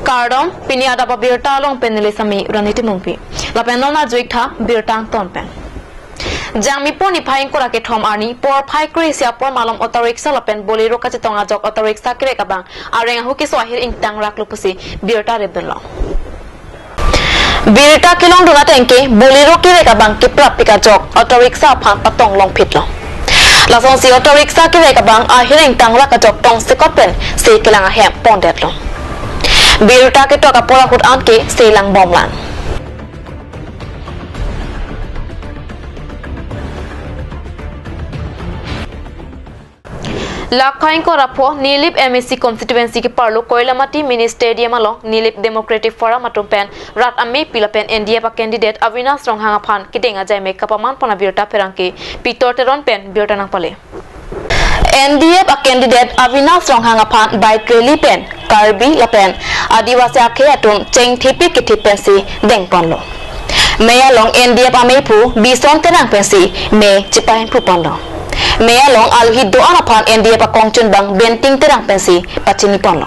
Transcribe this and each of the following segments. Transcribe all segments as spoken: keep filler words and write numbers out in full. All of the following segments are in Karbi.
Kardom, pini adap abirta along pen neli Sami Rani Timungpi. Lapen non ajuik tha birta angton pen. Jangmi pon niphai ingkoi ra kethom arni, porphai kre-isi apor malom auto rickshaw lapen Bolero kachetong ajok auto rickshaw kerek abang areng ahu keso ahir ingtang raklo pusi birta repdunlo. Birta kelongdun ateng ke Bolero kerek abang keprap pik ajok auto rickshaw aphan patong longphitlo. Lasonsi auto rickshaw kerek abang ahir ingtang rak ajok tongsekot pensi kelang ahem pondetlo. Birta ketok apor ahut an ke selang bomlang. Lakha ingkoi ra pho Nilip M A C constituency keparlo Koilamati Mini Stadium along Nilip Democratic Forum atum pen rat amepi lapen N D F a candidate Avinash Ronghang aphan kedeng ajai mek kapaman pon abirta pherangke Pitor Teron pen birta nangpale. N D F a candidate Avinash Ronghang aphan bike rally pen Karbi lapen Adivasi akhei atum chengthepi kethip pensi dengponlo. Mei along N D F amei aphu Bison Terang pensi mei chepahemphu ponlo. Mei along aluhi do-an aphan N D F akongchunbang Benting Terang pensi pachini ponlo.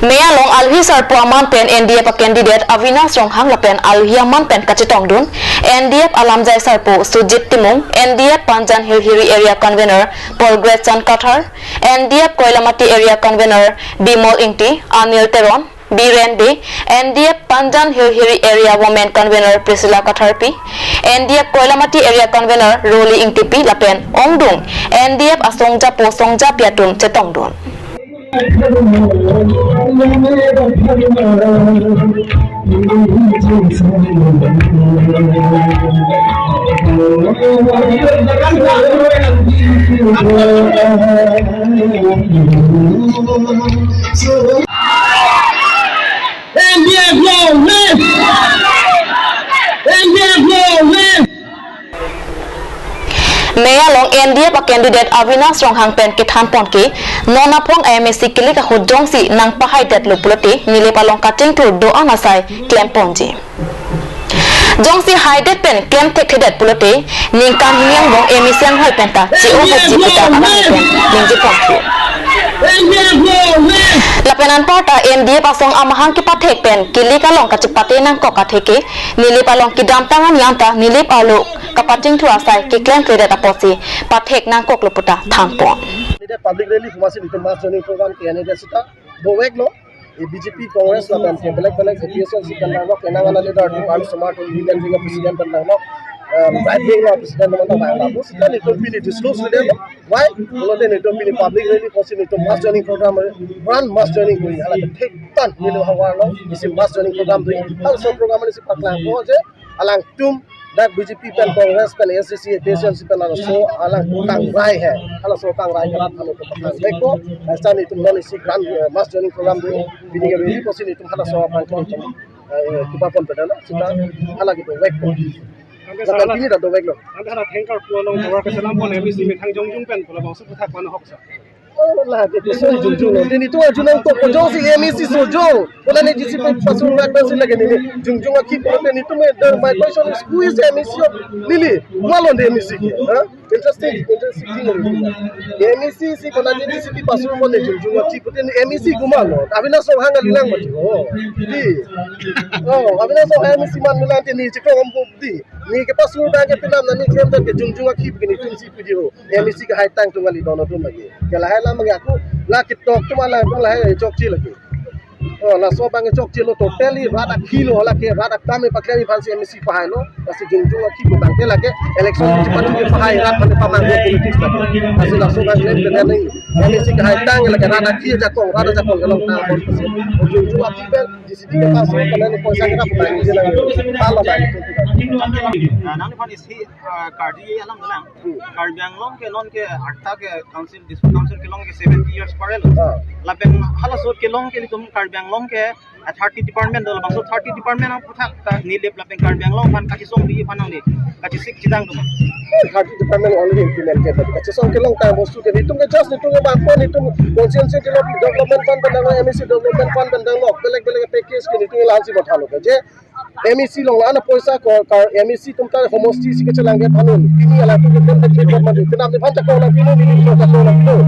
Mei along aluhi sarpo aman pen N D F a candidate Avinash Ronghang lapen aluhi aman pen kachetongdun N D F alamjai sarpo Sujit Timung, N D F Panjan Hill Hills Area Convener Paul Gretchen Kathar, N D F Koilamati Area Convener Bimol Ingti, Anil Teron, Biren Bey, N D F Panjan Hill Hills Area Women Convener Priscilla Katharpi, N D F Koilamati Area Convener Roli Ingtipi lapen ongdung N D F asongjapo songjapi atum chetongdun. N D F long live! N D F long live! Mei along N D F a candidate Avinash Ronghang pen kethan pon ke non aphong M A C kelik ahut jongsi nangpahaidetlo pulote Nilip along kachingthur do-an asai klemponji. Jongsi haidet pen klemthekthedet pulote ningkan hini angbong M A C anghoi pen ta che-o hokji pu ta alang pen ningje pon thu. Lapen anparta N D F asong amahang kepathek pen kelik along kachepate nangkok atheke Nilip along kedamtang an jangta Nilip arlo kapachingthur asai keklemkledet apotsi pathek nangkoklo pu ta thanpon. Candidate public rally puma si nelitum mass joining program ke-en-edet seta doveklo. Ye B J P, Congress lapen ke belek belek A P H L C pen danglo, kenang ana leader atum, arlo osomar atum, Union Wing a president pen danglo, um, right wing a president pen danglo. Seta nelitum pini disclose le danglo. Why? Pulote nelitum pini public rally pusi nelitum mass joining program, grand mass joining kori. Hala ke thek tan nelitum havar along isi mass joining program do. Halaso program isi paklangpo je alangtum dak B J P pen, Congress pen, A I C C, A P H L C pen halaso alangtum tangrai he. Halaso tangrai ke rat halatum paklangvekpo. Seta nelitum non isi grand, eh, mass joining program do. Pini ke rally pusi nelitum halaso aphan klemchom, eh, kipa pon pedala. Seta hala ke dovekpo. Ante lapen sala pini ta doveklo. Ante hala thank you pu along tovar keselam pon M A C methang jongjung pen pu labangso aphuthak mane hok sa. Oh, la ke so jongjung lo. Nelitum arju nangkok, jongsi M A C sojong, bola ne G C P pasur rak pensi lake neli jongjung akhei pulote nelitum, eh, the, my question is, who is M A C of Nilip? Malo de M A C ke, ha? Interesting, interesting thing. M A C si bola ne G C P pasur mo ne jongjung akhei pulote M A C komatlo? Avinash Ronghang kalilang mati. Oh, di. Oh, Avinash Ronghang M A C manlo, ante neli chiklo ampo di. Neli kepasur abang ke pinam, neli klem ta ke jongjung akhei ke nelitum si pidi ho. M A C kehai tang atum kali, don atum lake. Ke lahai alam abang ke ako, la ketok atum alangtum lahai chokche lake. Oh, laso abang ke chokchelo, totally rat akhei lo, lake rat akam paklem aphansi M A C pahailo. Lasi jongjung akhei abang ke lake election chepatu ke pahai rat aphan pamanglo politics lake. Lasi laso abang le beda nang, M A C kehai tang lake rat akhei ajakong, rat ajakong kelong ta. Lasi jongjung akhei abang G C P ke paso, karena ini poisa kita petang, dia nang, talo abang. Nah, nang ni panis hi, eh, Karbi alam dalam. Hmm. Karbi Anglong ke non ke arta ke council, district council kelong ke seventy years parel. Ah. Lapen halaso ahut kelong ke nelitum Karbi Anglong ke, eh, thirty department do, labangso thirty department aphuthak ta Nilip lapen Karbi Anglong aphan kachesong di aphan nangli kachesik chedang atum. Thirty department already implemented. Kachesong kelong ta bostu ke nelitum ke just nelitum ke bangpon nelitum constituency develop-, development fund pen danglo, M A C development fund pen danglo, belek belek package ke nelitum ke la-ansi mathalo ke. Je M A C along la-an apoisa ko kar M A C atum ta homosti si kachelangdet aphan un. Pini alangtum ke kan thek thek madu. Kenam nephan chakong nangpinon, neli chakong nangpinon.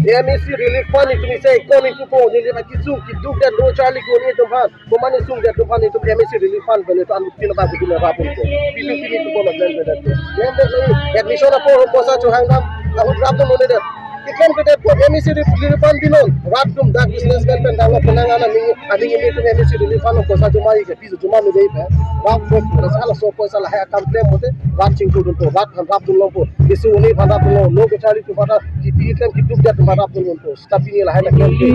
M A C relief fund itum isi kon itum po, neli baki su kiduk dan lo charli ko ni atum aphan. Komane sungdet atum aphan itum M A C relief fund pen itum an pino ba itum rapun ko. Pini pini itum ko maglen pen itum. Yang pen lagi admission apo poisa chohang dam. Ahut rapun un-edet. Ikan pen itum M A C relief fund pinon. Rat atum dak businessman pen dang penang ana ning, aning ini itum M A C relief fund poisa chomai ke. Piso choma me dei pe. Rap ko, rasa la so poisa lahai akam klem pote, rap chingkudun po, rap han rapdun longpo. Isu uni han rapdun long, lo kacharli atum han rap, kipi klem kiduk atum han rapdun longpo. Seta pini lahai na klem ke.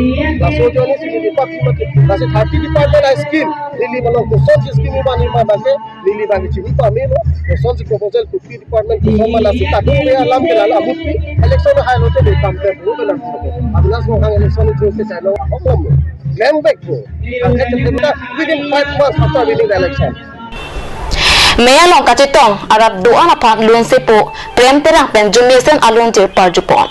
Laso ajoine si neli party mati, laso thirty department a scheme, neli malong kosonsi scheme iban iban abang ke, neli abang chini pamelo, kosonsi proposal kopi department koson ma lasi kadung dia alam ke lala abuti, election hai lote de kam ke, bu ke lang. Abinas Ronghang election itu ke channel, hokom. Claim back po. Within five months after winning the election. Mei along kachetong arat do-an aphan lunsepo Prem Terang pen Jumesen alunjir parjupon.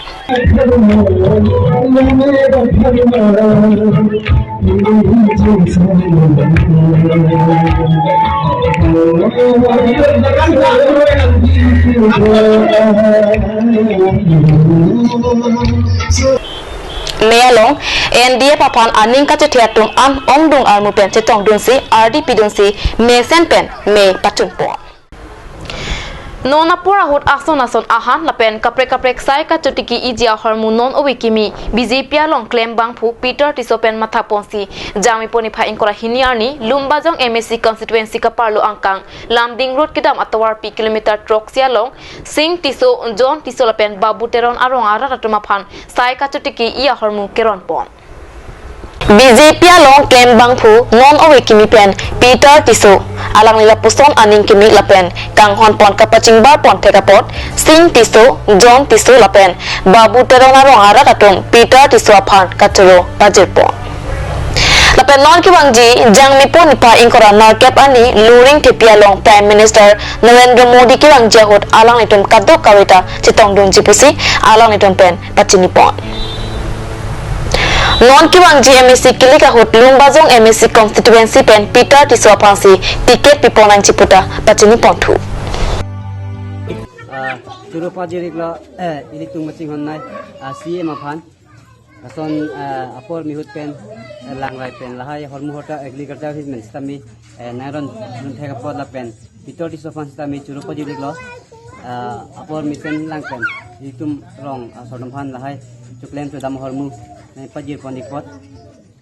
Mei along N D F aphan aning kachethe atum an ongdung armu pen chetongdunsi R D P dunsi mesen pen mei pachunpo. Non apor ahut ason ason ahan lapen kaprek kaprek sai kachotiki iji ahormu non ove kimi B J P along klembangphu Peter Tisso pen mathaponsi Jangmi pon niphai ingkoi ra hini arni Lumbajong M A C constituency kaparlo angkang Lumding Road kedam atovarpi kilometer throksi along Sing Tisso, John Tisso lapen Babu Teron arong arat atum aphan sai kachotiki i ahormu keronpon. B J P along klembangphu non ove kimi pen Peter Tisso, alangli lapuson aning kimi lapen kanghonpon kapachingbarpon thek apot Sing Tisso, John Tisso lapen Babu Teron arong arat atum Peter Tisso aphan kachoro pajirpon. Lapen non kevangji Jangmi pon niphai ingkoi ra nerkep arni Loring Thepi along Prime Minister Narendra Modi kevangji ahut alanglitum kadokave ta chetongdunji pusi alanglitum pen pachinipon. Non kevangji M A C kilik ahut Lumbajong M A C constituency pen Peter Tisso aphansi ticket pipon nangji puta pachiniponthu. Ah, choro pajir-iklo, eh, ilitum machinghon nai, ah, C M aphan. Lason, ah, apor mihut pen, eh, langrai pen lahai hormu hota agriculture his men sitame, eh, nangron nun thek apot lapen Peter Tisso aphan sitame choro pajir-iklo, ah, apor mesen lang pen itum rong asordom aphan lahai choklem chodam ahormu, eh, pajirpon-ik apot.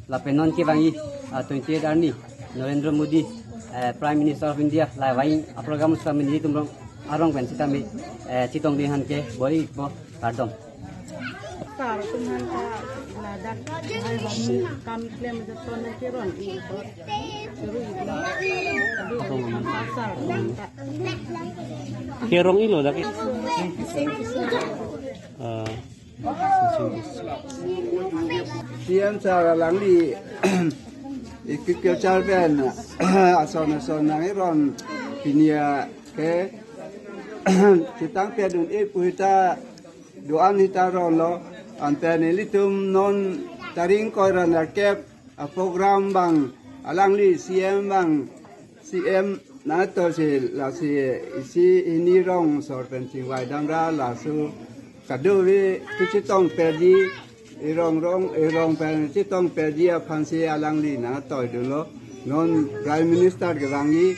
Lapen non kevangji, ah, twenty-eight arni Narendra Modi, eh, Prime Minister of India, la vangji aprogram sitame nelitum rong arong pen sitame, eh, chetongdun aphan ke bor-ikpo, kardom. Sar atum aphan ta ladak hai hom kam klem joton nangkeron-ikpo. Choro-iklo. Adu sar atum aphan ta. Kerong-iklo dak. Ah. C M sar alangli agriculture pen ason ason nangkeron pini ke chetang pedun-ik pu hita do-an hita ronlo, anpen ilitum non tarik ingkoi ra nerkep aprogram abang alangli C M abang C M nangtoi si lasi isi hini rong asor pen chingvai damra laso kadokave kachetong perji, irong rong irong pen chetong perji aphansi alangli nangtoidunlo. Non Prime Minister kevangji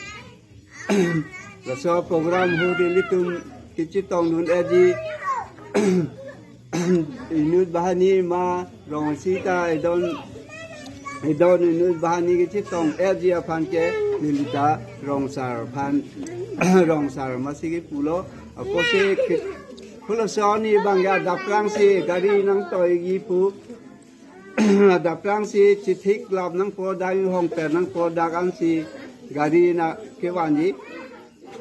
laso program ahut ilitum kachetongdun-ikji. Inut banghini ma rong sita idon, idon inut banghini kachetong-ikji aphan ke neli ta rong sar aphan, rong sar masi kepulo. Apotsi ke, pulo soni abang ya adap prangsi gari nangtoiji pu. Adap prangsi chethik lap nangpo, dai hongper nangpo, dak ansi gari nangkevanji.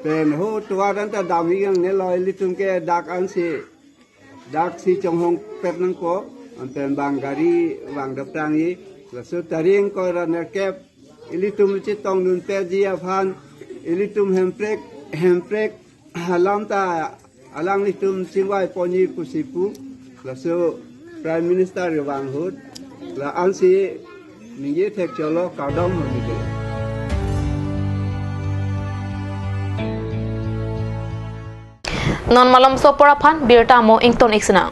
Pen ho tovar anta dam-ik nangnelo, ilitum ke dak ansi, dak si chonghongper nangpo, anpen bang gari vang dap prangji. Laso tarik ingkoi ra nerkep ilitum chetongdun perji aphan ilitum Hemprek, Hemprek alam ta alanglitum chingvaiponji pusi pu. Laso Prime Minister kevang ahut la-ansi ningje thekchotlo, kardom hodi ke. Non malomso apor aphan birta amo ington ik sinang.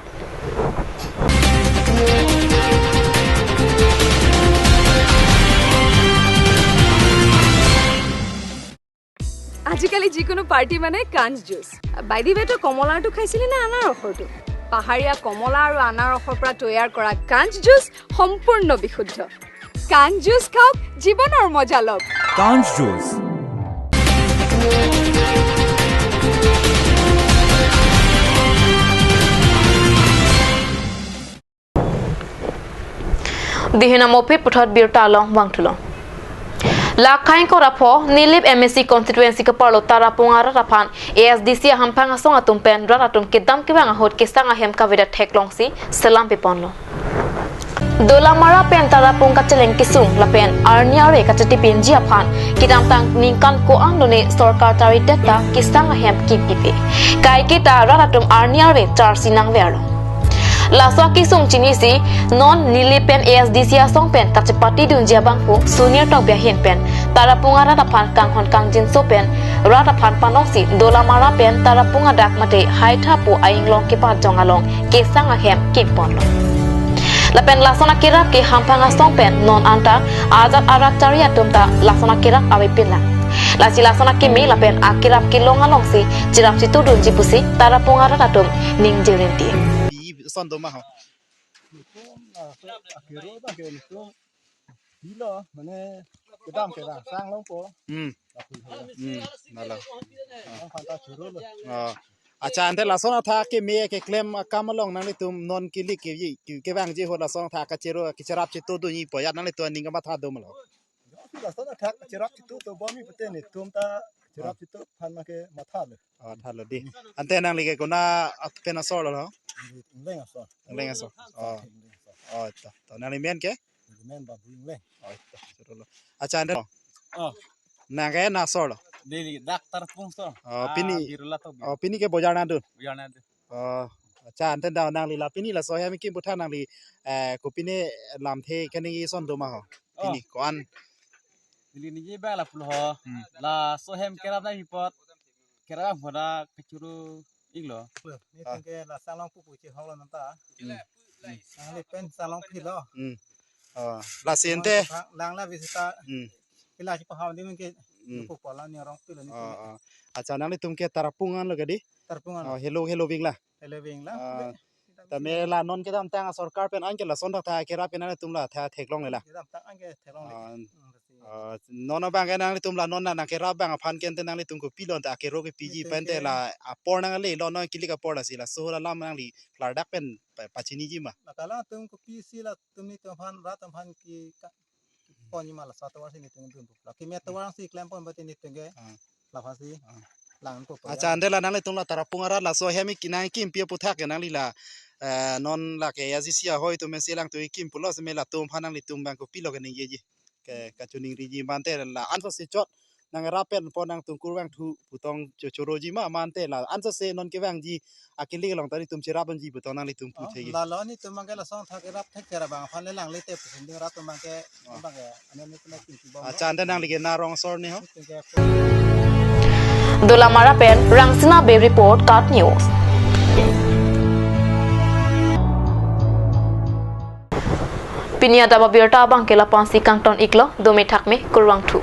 আজিকালি যিকোনো পাৰ্টি মানে কাঞ্চ juice. By the ৱে, তই কমলাৰটো খাইছিলি নে আনাৰসৰটো? পাহাৰীয়া কমলা আৰু আনাৰসৰ পৰা তৈয়াৰ কৰা কাঞ্চ জুচ সম্পূৰ্ণ বিশুদ্ধ। কাঞ্চ জুচ খাওক, জীৱনৰ মজা লওক। কাঞ্চ juice. Dihin amo aphi puthot birta along vangthulo. Lakhai korapho Nilip M A C constituency kaparlo Tarapung arat aphan A S D C ahamphang asong atum pen rat atum kedam kevang ahut kesang ahem kavedet theklongsi selam piponlo. Dolamara pen Tarapung kacheleng kesung lapen arni are kachetipinji aphan kedamtang ningkan ko-an lone sorkar taridet ta kesang ahem kimpipe. Kaiketa rat atum arni are charsi nangverlo. Laso akesung chinisi non Nilip pen A S D C asong pen kachepatidunji abangphu Sunir Tokbi ahin pen Tarapung arat aphan kanghon kangjinso pen rat aphan panongsi Dolamara pen Tarapung adak mate Haithapu ainglong kepajong along kesang ahem kimponlo. Lapen lason akerap ke hamphang asong pen non anta ajat arat chari atum ta lason akerap avepinlang. Lasi lason akeme lapen akerap kelong alongsi cherap chetudunji pusi Tarapung arat atum ningje rinti. Pi son do ma ho. Akero abang ke itu. Bilo, mane kedam kedam sang longpo. Hmm. Hmm. Nalo. Ang phanta churu lo. Oh. Accha, ante lason athak keme keklem akam along nanglitum non kili ke, ke, kevangji ahut lason athak kachero, kacherap chetudunji pu ajat nanglitum aning kamatha do ma lo? Lason athak cherap chetudu bomji pute netum ta cherap chetu aphan make matha lo. Oh, tha lo di. Ante nangli ke konat pen asor lo? Ingleng asor. Ingleng asor. Oh. Ingleng asor. Oh, to. To nangli men ke? Ingleng Babu Ingleng. Oh, to. Choro lo. Accha, ante. Oh. Nang ke na asor lo? Dili dak Tarapung asor. Oh, pini. Ah, Birla to. Oh, pini ke bojar nangdun. Bojar nangdun. Oh, accha, ante da nangli la pini laso ahem kimpu tha nangli, eh, kopine lamthe kani son do ma ho? Pini ko-an? Pini ningje abang lapulo ho. Hmm. Laso ahem kerap nangpi apot. Kerap abang hoda kachuru iklo. Netum ke la salong pupu chehong lo nanta. Hmm. Nangli pen salong philo. Hmm. Oh, lasi ante. Lang la visita. Hmm. Ila si paham di mungkin. Hmm. Pupu la ni rong pilo ni. Oh, oh. Accha, nanglitum ke Tarapung an lo ke di? Tarapung an. Oh, helo, helo ving la. Helo ving la. Ah, tame la non kedamtang asorkar pen anke lason athak kerap ke nanglitum la athak theklongle la. Kedamtang anke theklongle. Ah, hmm, ah, non abang ke nanglitum la non nangkerap abang aphan ke ante nanglitum kopilo ante akero kepiji pen te la apor nangle lo non kilik apor lasi laso alam nangli klardak pen pa-, pachiniji ma? La kala atum kopisi latum netum aphan rat aphan ke ka-, ponji ma laso atovar si netum dunpo. La keme atovar si klempon bati netum ke. Ah. Laphan si. Ah. Langpo. Accha, ante la nanglitum la Tarapung arat laso ahem ke nangkimpi aputhak ke nangli la, eh, non la ke A S D C ahoi atum si alangtum kimpulo seme latum aphan nanglitum abang kopilo keningjeji? Ke kachiningriji mante la ansose chot nangrap pen pon nangtum kurvangthu pu tong cho-, choroji ma mante la ansose non kevangji akilik along ta netum cherap ponji pu tong nanglitum pu. Oh, thegi. La lo netum abang ke lason athak kerap thek kerap abang aphan le lang le te pu sending rat atum abang ke, oh, abang ke, ane ni kena kimpi bom. Accha, ante nangli ke na rong asor ni ho? Netum ke Dolamara pen Rangsina Bey report, KAT News. Pini adap abirta abang ke lapu-an si kangton iklo, dome thakme, kurvangthu.